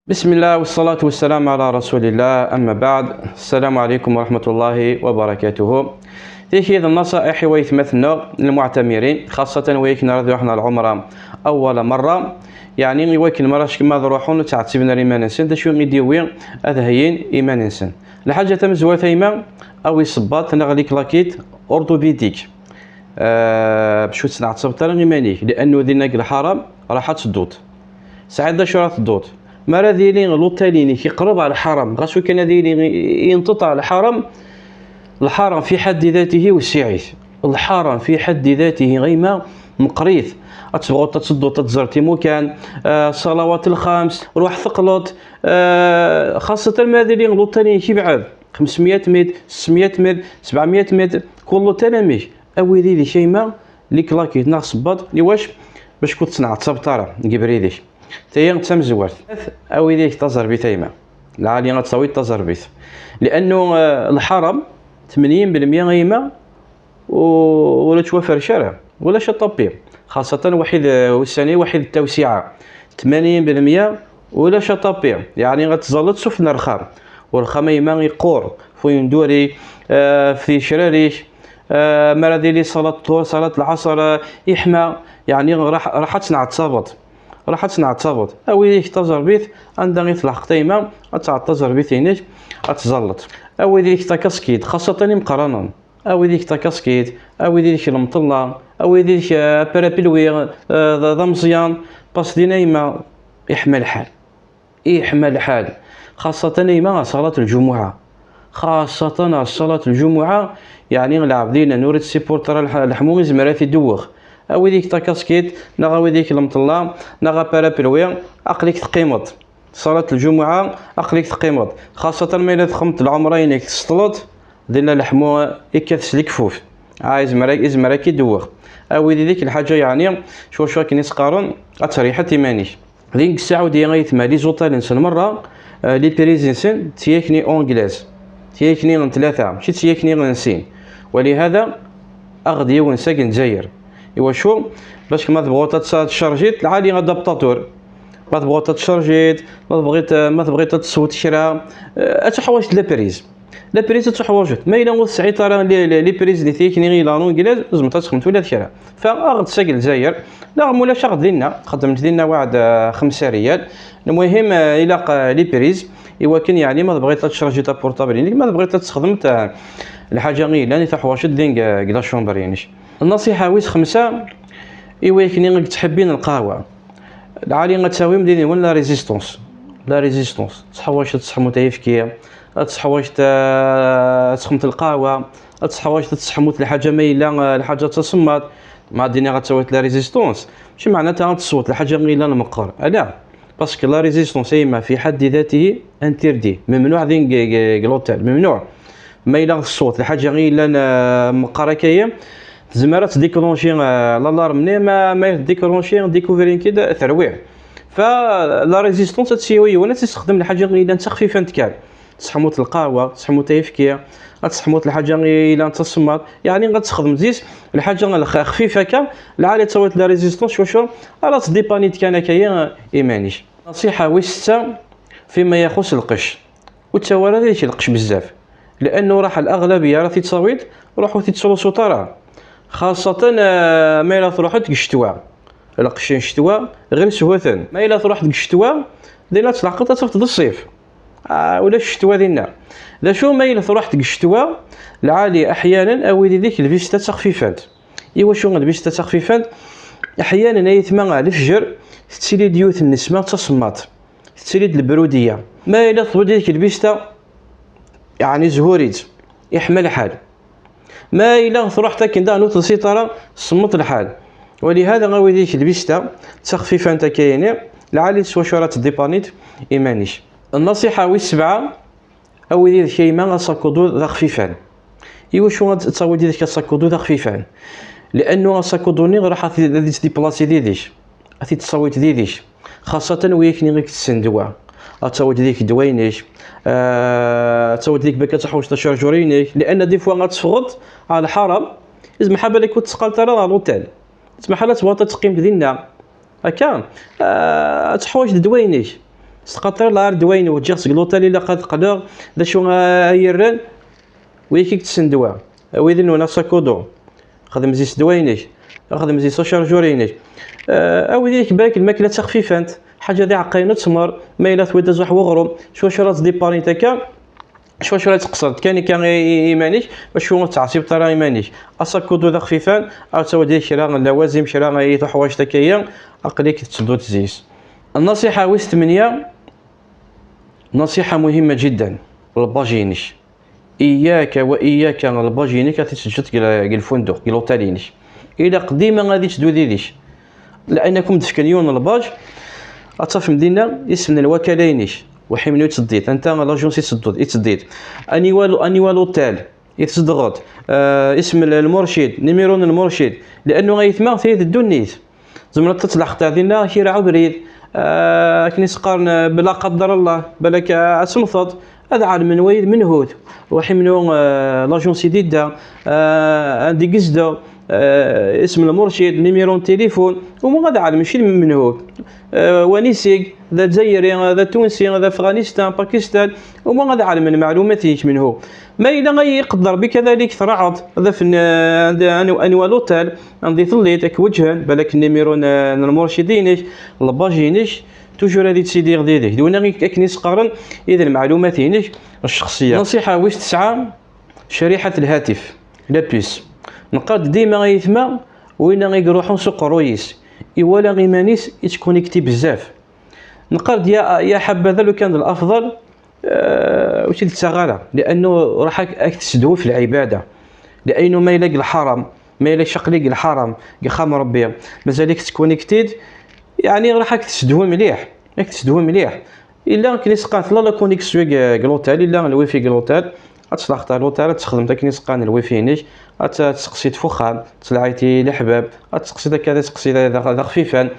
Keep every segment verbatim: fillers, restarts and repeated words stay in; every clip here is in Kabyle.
بسم الله والصلاة والسلام على رسول الله، أما بعد. السلام عليكم ورحمة الله وبركاته. Tigi d nnaṣaḥ i waytmaten-nneɣ lmuɛtamirin, xaṣṣatan wid akken ara d-iruḥen ɣer lɛumra awwal merra, yeɛni i wakken mi ara ckemmen ad ruḥen ur ttɛettiben ara iman-nsen, d acu i d-yewwi ad heyyin iman-nsen. Lḥaǧa tamezwarut a yemma, awi ssebbaḍ neɣ les claquettes orthopédiques. آه، باش ur tettneɛtabeḍ ara iman-ik, لأنه dinna deg lḥaram raḥ ad tedduḍ. Tesɛiḍ d acu ara tedduḍ. Mi ara d-yili l'hôtel-inek iqerreb ɣer lḥaram, ɣas ukan ad yili yenṭeḍ ɣer lḥaram, lḥaram fi ḥedd ذاته وسعت. Lḥaram fi ḥedd ذاته a yemma meqqrit. Ad tebɣuḍ ad tedduḍ ad tẓerreḍ imukan, آه، الصلوات الخمس, ruḥ teqleḍ, آه، xaṣṣatan mi ara d-yili l'hôtel-inek yebɛed. خمسمية متر، ستمية متر، سبعمية متر, كل l'hôtel amek. Awi yid-k a yemma les claquettes neɣ ssebbaḍ, i wac? Bac ur tettneɛtabeḍ ara deg ubrid-ik. Tayi d tamezwarut. Awi yid-k taẓerbit a yemma. Lɛali ad tawiḍ taẓerbit. لأنه, آه، lḥaram, ثمانين بالمية a yemma, u-, ur yettwaferrec ara. Ulac aṭapi. Xaṣṣatan waḥid, آه, ussan-a, waḥid ttawsiɛa. ثمانين بالمية ulac aṭapi. Yeɛni ad tẓalleḍ s ufnerxam. Urxam a yemma iqqur, fu yenduri, آه، fi tecrarit, آه, mi ara d-tili ṣalat ṭṭhur, ṣalat lɛaṣer, آه, iḥma, yeɛni raḥ, raḥ ad tneɛtabeḍ. Raḥ ad tneɛtabeḍ. Awi yid-k taẓerbit, anda i tleḥqeḍ a yemma, ad taɛeḍ taẓerbit-inek, ad tẓalleḍ. Awi yid-k takaskiḍt, xaṣṣatan imeqqranen. Awi yid-k takaskiḍt, awi yid-k lemṭella, awi yid-k, آه, parapluie, آه, d, d ameẓyan, parce que dinna a yemma iḥma lḥal. Iḥma lḥal. Xaṣṣatan a yemma ɣer ṣalat lǧumuɛa. Xaṣṣatan ɣer ṣalat lǧumuɛa, yeɛni lɛebd-nni ur yettsipurṭ ara lḥ-, leḥmu, izmer ad t-id-iwwex. Awi yid-k takaskiḍt, neɣ awi yid-k lemṭella, neɣ parapluie, aql-ik teqqimeḍ. Ṣalat lǧumuɛa, aql-ik teqqimeḍ. Xaṣṣatan ma yella txedmeḍ lɛumra-inek tseṭṭleḍ, dinna leḥmu ikkat s lekfuf. Ah, izmer, izmer ad k-id-iwwex. Awi yid-k lḥaǧa yeɛni, s wacu akken i s-qqaren, ad terriḥeḍ iman-ik. Din deg Saɛudya a yetma, les hôtels-nsen merra, eh, les prises-nsen d tiyakni anglaises. Tiyakni n tlata, mačči d tiyakni n sin. Walihada, aɣ-d yiwen seg Lezzayer. Iwacu? Parce que ma tebɣuḍ ad tt-, ad tchargiḍ, lɛali adaptateur. Ma tebɣuḍ ad tchargiḍ, ma tebɣiḍ, ma tebɣiḍ ad tesweḍ kra, eh, ad teḥwaǧeḍ la prise. La prise ad teḥwaǧeḍ. Ma yella ur tesɛiḍ ara les, les, les prises di tiyakni i yellan anglaises, tzemreḍ ad txedmeḍ ula d kra. Fa aɣ-d seg Lezzayer, neɣ ma ulac aɣ-d dinna, xedmemt dinna waɛd, eh, xemsa riyal. Lmuhim, eh, ilaq, eh, les prises, iwakken yeɛni ma tebɣiḍ ad tchargiḍ aportable-inek, ma tebɣiḍ ad txedmeḍ, eh, lḥaǧa i yellan i teḥwaǧeḍ din deg, deg la chambre-inek. Nnaṣiḥa wis xemsa, i wakken i yettḥebbin lqahwa. Lɛali ad tawim din yiwen la résistance. La résistance. Teḥwaǧeḍ ad tesseḥmuḍ ayefki, ad teḥwaǧeḍ, eh, ad tesseḥmuḍ lqahwa, ad teḥwaǧeḍ ad tesseḥmuḍ lḥaǧa ma yella, eh, lḥaǧa d tasemmaḍt. Ma din ad tawiḍ la résistance, mačči meɛna ad tesweḍ lḥaǧa i yellan meqqer. Ala. Parce que la résistance a yemma fi ḥedd ذاته interdit. Memnuɛ din deg, deg, deg l'hôtel. Memnuɛ. Ma yella tesweḍ lḥaǧa i yellan, eh, meqqer akka-yi, tezmer ad tdéclencher, eh, l'alarme-nni, ma, ma tdéclencher, découvrir-ik-id, terwi. Fa la résistance ad tt-yawi yiwen, ad tessexdem lḥaǧa i yellan d taxfifant kan. Tesseḥmuḍ lqahwa, tesseḥmuḍ ayefki, ad tesseḥmuḍ lḥaǧa i yellan d tasemmaḍt, yeɛni ad tessexdem zis lḥaǧa lx-, xfifa kan, lɛali ad tawiḍ la résistance, s wacu ara tdépanniḍ kan akka-yi iman-ik. Nnaṣiḥa wis setta, فيما يخص lqecc. Ur ttawi ara deg-k lqecc bezzaf, لأنه راح الأغلبية ara t-id-tawiḍ, ruḥ ur t-id-tettlusuḍ ara. Xaṣṣatan, eh, ma yella truḥeḍ deg ccetwa. Lqecc n ccetwa ɣer shutan. Ma yella truḥeḍ deg ccetwa, dinna tleḥqeḍ ad tafeḍ d ṣṣif. Ah, ulac ccetwa dinna. D acu ma yella truḥeḍ deg ccetwa, lɛali أحيانا awi yid-k lbista d taxfifant. Iwacu lbista d taxfifant? أحيانا a yetma lefjer tettili-d yiwet n nnesma d tasemmaḍt. Tettili-d lebrudiya. Ma yella tewwiḍ yid-k lbista, yeɛni zhur-itt, iḥma lḥal. Ma yella truḥeḍ akken daɣen ur telsiḍ ara, semmeḍ lḥal. Walihada awi yid-k lbista d taxfifant akka-yini, lɛali s wacu ara tdépanniḍ iman-ik. Nnaṣiḥa wis sebɛa, awi yid-k a yemma asakuḍu d axfifan. Iwacu ad tawiḍ yid-k asakuḍu d axfifan? لأنه asakuḍu-nni ruḥ ad t-, ad yettdiplasi yid-k, ad t-id-tawiḍ yid-k. Xaṣṣatan wi akken i k-tessen ddwa. Ad tawiḍ yid-k ddwa-inek, eh, ad tawiḍ yid-k bac ad teḥwijeḍ acarjur-inek, لأن des fois ad teffɣeḍ ɣer lḥaram, izmer ḥa balak ur tetteqqaleḍ ara ɣer l'hôtel. Izmer ḥa ad tebɣuḍ ad teqqimeḍ dinna. Akka, eh, ad teḥwijeḍ ddwa-inek. Tesqaṭer la ardwayen wejjiɣ seg l'hôtel ilaq ad qqleɣ. D acu ay irran? Wigi i yettsen ddwa. Awid-nwen asakudu. Xdem zi ddwa-inek. Xdem zi chargeur-inek. Awid-inek balak lmakla d taxfifant. Ḥaǧa d iɛeqqayen ur tsemmer. Ma yella tewwiḍ azuḥ weɣrum, s wacu ara tdiparin akka? S wacu ara tqeṣṣreḍ kan akka i iman-ik, bac ur tettɛessibeḍ ara iman-ik. Asakudu d axfifan, ad tawiḍ kra n lawazim, kra i tuḥwaǧ takka-yi, aql-ik tettedduḍ zis. Nnasiḥa wis tmenya, nnasiḥa muhimma jiddan, lbaj-inek. Iyaka wa iyaka lbaj-inek ad t-teǧǧeḍ deg lfunduq, deg l'hôtel-inek. Ilaq dima ad yetteddu did-k. Laɛin ad kem-d-fken yiwen n lbaj, ad tafem dinna isem n lwakala-inek. Waḥimnu i teddiḍ, anta l'agence i tedduḍ, i teddiḍ. Aniwa, aniwa l'hôtel i tzedɣeḍ, eh, isem n lmurcid, numéro n lmurcid. Liannu ayetma tayet d ddunit. Tzemreḍ ad tleḥqeḍ dinna kra ubrid, eh, akken i s-qqaren, eh, bla qadar Allah, balak, eh, ad temmteḍ. Ad ɛelmen wayed menhu-t. Waḥimnu, eh, l'agence i d-idda, eh, anda i yezdeɣ, eh, isem n lmurcid, numéro n téléphone, uma ad ɛelmen mačči d menhu-t. Eh, wanis-ik, d azzayri, d atunsi, d afɣanistan, pakistan, uma ad ɛelmen meɛlumat-ik menhu. Ma yella ay iqedder bi kadalik tṛaɛeḍ, ad afen, eh, anda, anwa, anwa l'hôtel, anda i telliḍ, ad k-weǧhen, balak numéro n, n lmurcid-inek, lbaj-inek, toujours ad ittili did-k. D winna i, akken i s-qqaren, i d lmeɛlumat-inek ccexṣiyya. Nṣiḥa wis tesɛa, cariḥat lhatif, la puce. Neqqar-d dima ayetma, winna i iruḥun s uqerruy-is, iwala iman-is ittkunikti bezzaf. Neqqar-d ya, ya ḥabada lukan d lafḍal, eh, ur tt-id-ttaɣ ara, liannu ruḥ ak, ak tessedhu f lɛibada. Liannu ma yella deg lḥaram, ma yella caqli deg lḥaram, deg axxam n Rebbi, mazal-ik tettkunikti-d, yeɛni ruḥ ak tessedhu mliḥ, ak tessedhu mliḥ. Illa akken i s-qqaren tella la connexion deg, deg l'hôtel, illa lwifi deg l'hôtel, ad tlaxeḍ ar l'hôtel, ad texdem akken i s-qqaren lwifi-inek, ad t-, ad tseqsiḍ f uxxam, ad tlaɛiḍ i leḥbab, ad tseqsiḍ akka d aseqsi d, d, d axfifan.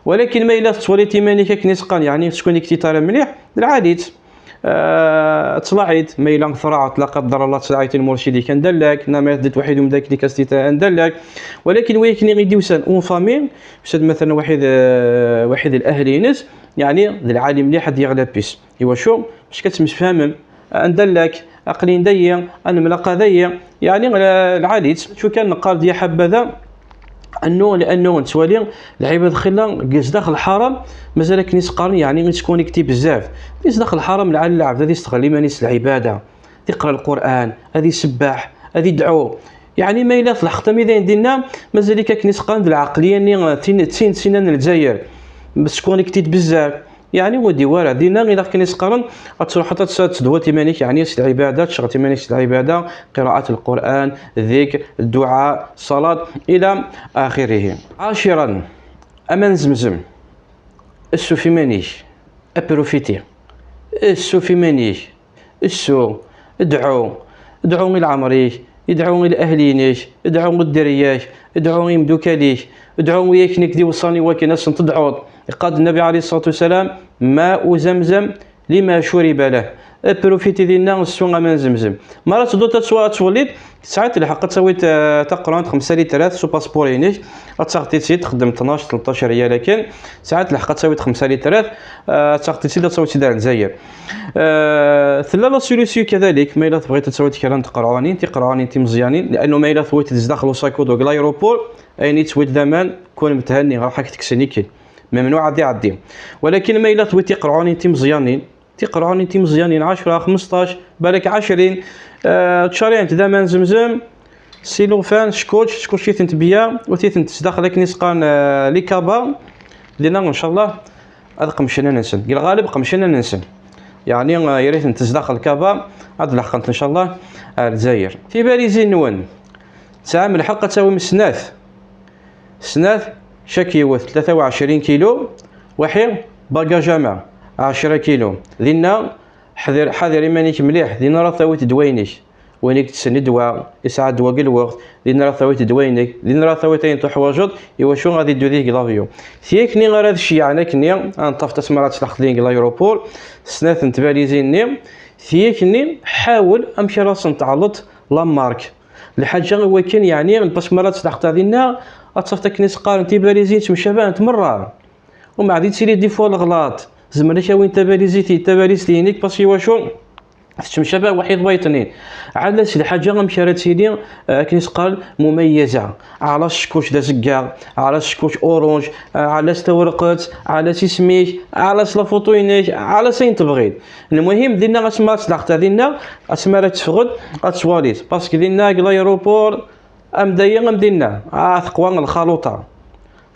Walakin ma yella tettwaliḍ iman-ik akken i s-qqaren, yeɛni tettkuniktiḍ ara mliḥ, d lɛali-tt. Ah, ad tlaɛiḍ, ma yella tṛaɛeḍ, la qadar Allah, ad tlaɛiḍ i lmurcid-ik anda llak, neɣ ma teddiḍ waḥid umeddakel-ik ad s-tiniḍ anda llak. Walakin wi akken i d-yusan en famille, yusa-d matalan waḥid, eh, waḥid n l'ahl-ines, yeɛni d lɛali mliḥ ad yaɣ la puce. Iwacu? Bac ad temsefhamem. Anda llak? Aql-in dayi, ad nemlaqa dayi. Yeɛni, eh, lɛali-tt. Acu kan neqqar-d ya ḥabada, annu, liannu nettwali lɛibad xilla deg zdaxel lḥaram, mazal akken i s-qqaren, yeɛni, ittkunikti bezzaf. Di zdaxel lḥaram, lɛali lɛebd ad isteɣl iman-is s lɛibada, ad iqra Lqur'an, ad isebbeḥ, ad idɛu. Yeɛni, ma yella tleḥqeḍ am idayen dinna, mazal-ik akken i s-qqaren d lɛeqliya-nni, tin, tin, tinna n Lezzayer. Tettkunikti-d bezzaf. Yeɛni ur d-iwwi ara. Dinna ilaq kan i s-qqaren ad truḥeḍ ad s-, ad tedhuḍ iman-ik, yeɛni s lɛibada, ad tceɣleḍ iman-ik s lɛibada, qiraat Lqur'an, ddikr, dduɛa, ṣṣalat, ila axirihi. Ɛaciran, aman zemzem, issuf iman-ik, aprofiti, issuf iman-ik, ssu, dɛu, dɛu i leɛmer-ik, dɛu i lehl-inek, dɛu i dderya-k, dɛu i yimdukal-ik, dɛu i yakk-nni i k-d-iweṣṣan i wakken ad sen-tedɛuḍ. Iqqar-d Nnabi ɛalayhi ṣṣalatu wassalam, "Ma'u Zamzam lima curiba lah." Aprofiti dinna, ssu aman zemzem. Mi ara tedduḍ ad twa-, ad twelliḍ, tesɛiḍ lḥeqq ad tawiḍ, eh, taqerɛunt xemsa litrat s upaspuṛ-inek, ad taɣeḍ-itt-id, txeddem tnac, tleṭṭac riyal akken, tesɛiḍ lḥeqq ad tawiḍ xemsa litrat, eh, ad taɣeḍ-itt-id, ad tawiḍ-tt-id ar Lezzayer. Eh, tella la solution kadalik, ma yella tebɣiḍ ad tawiḍ kra n tqerɛunin, tiqerɛunin timeẓyanin, liannu ma yella tawiḍ-tt-id zdaxel usakudu deg l'aéroport, ayen i tawiḍ d aman, kun mthenni, ruḥ ad k-tekksen ikkel. Memnuɛ ad iɛeddi. Walakin ma yella tawiḍ-tt tiqerɛunin timeẓyanin, tiqerɛunin timeẓyanin ɛecra, xmesṭac, balak ɛecrin, eh, ttcariɛent d aman zemzem, silufan, scotch, scotch-itent beyya, wwet-itent sdaxel akken i s-qqaren, eh, les cabas, dinna, ncallah, ad qemcen iman-nsen. Deg lɣaleb qemcen iman-nsen. Yeɛni, eh, yerra-itent sdaxel lkaba, ad leḥqent, ncallah, ar Lezzayer. Tibarizin-nwen, tesɛam lḥeqq ad tawim snat. Snat, cak yiwet, tlata u ɛecrin kilu, waḥi, bagajama, ɛecra kilu. Dinna, ḥader, ḥader iman-ik mliḥ, dinna ara tawiḍ ddwa-inek. Win i itessen ddwa, yesɛa ddwa deg lweqt, dinna ara tawiḍ ddwa-inek, dinna ara tawiḍ ayen tuḥwaǧeḍ, iwacu ad iddu deg l'avion. Tiyakni ara d-ceyyɛen akkenni, ad neṭṭaf tasmara ad tlaxeḍ deg l'aéroport, snat n tbalizin-nni, tiyakni, ḥawel amek ara sent-tɛelleḍ la marque. Lḥaǧa i wakken, yeɛni, lpasmara ad tlaxeḍ dinna, ad tafeḍ akken i s-qqaren tibalizin ttemcabahent merra. Umbeɛd yettili des fois leɣlaḍ, Zemren ad k-awin tabalizit, tabalizt-inek, parce que iwacu? Tettemcabah waḥid wayeḍnin. Ɛla s lḥaǧa amek ara tili, eh, akken i s-qqaren, mumayyaza. Ɛla s cckuc d azeggaɣ, ɛla s cckuc orange, eh, ɛla s tawreqt, ɛla s isem-ik, ɛla s lafuṭu-inek, ɛla s ayen tebɣiḍ. Lmuhim, dinna asma ara tlaxta dinna, asma ara teffɣeḍ, ad twaliḍ. Parce que dinna, deg l'aéroport, am daya, am dinna, ah, teqwa lxaluṭa.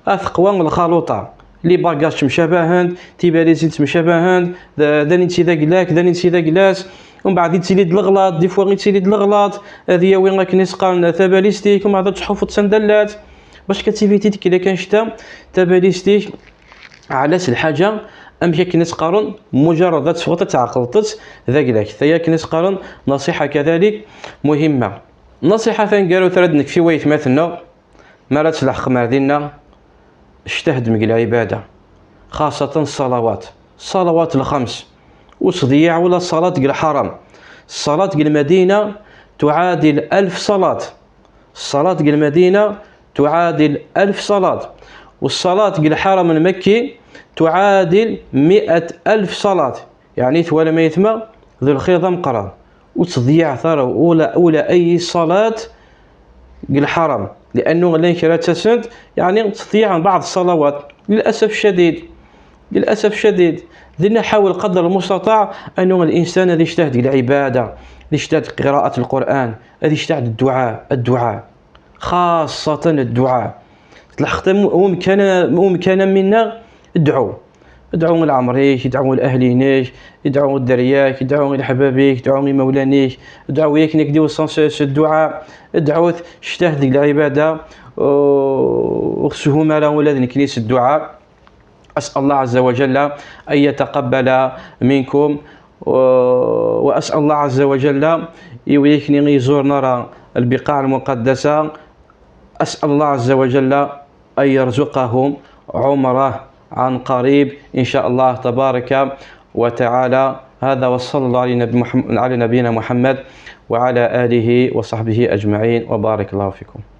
Ah, teqwa lxaluṭa. Les bagages ttemcabahent, tibalizin ttemcabahent, d, d ayen d agla-k, d ayen d agla-s. Umbeɛd yettili-d leɣlaḍ, des fois yettili-d leɣlaḍ, ad yawi akken i s-qqaren tabalizt-ik, umbeɛd ad tḥufeḍ sandallat. Bac ad tiviti tekkil akka annect-a, tabalizt-ik, ɛla s lḥaǧa, amek akken i s-qqaren, mujarrad ad teffɣeḍ ad tɛeqleḍ-tt d agla-k. Taya akken i s-qqaren nasiḥa kadalik muhimma. Nasiḥa taneggarut ara d-nekfi waytmaten-nneɣ, mi ara tleḥqem ar dinna, ijtihdem deg lɛibada, xaṣṣatan ṣṣalawat, ṣṣalawat lxems, ur ttḍeyyiɛ ula ṣṣalat deg lḥaram. Ṣṣalat deg Lmadina tuɛadil alf ṣṣalat. Ṣṣalat deg Lmadina tuɛadil alf ṣṣalat. Ṣṣalat deg lḥaram lmakki tuɛadil miat alf ṣṣalat. Yeɛni twalam aytma, d lxiḍ ameqqran. Ur ttḍeyyiɛet ara ula, ula ay ṣṣalat deg lḥaram. Liannu llan kra ttasent, yeɛni ttḍeyyiɛen baɛḍ ṣṣalawat. Lilasaf ccadid. Lilasaf ccadid. Dinna ḥawel qadr lmustaṭaɛ annu linsan ad ijtahd deg lɛibada, ad ijtahd deg qiraat lquran, ad ijtahd deg dduɛa, dduɛa. Xaṣṣatan dduɛa. Tleḥqeḍ am, am umkan, am umkan am winna, ddu. Ddu i leɛmer-ik, ddu i lehl-inek, ddu i dderya-k, ddu i leḥbab-ik, ddu i imawlan-ik, ddu i akken i k-d-iweṣṣan s, s dduɛa, ddu-t, ijtihdem deg lɛibada, ur, ur ɣ-shum ara ula d nekni s dduɛa. أسأل الله عز وجل أن يتقبل منكم، و-، وأسأل الله عز وجل i wid akken i iẓuren ara البقاع المقدسة، أسأل الله عز وجل أن يرزقهم عمرة عن قريب إن شاء الله تبارك وتعالى. هذا وصلى الله على نبي محمد، على نبينا محمد وعلى آله وصحبه أجمعين، وبارك الله فيكم.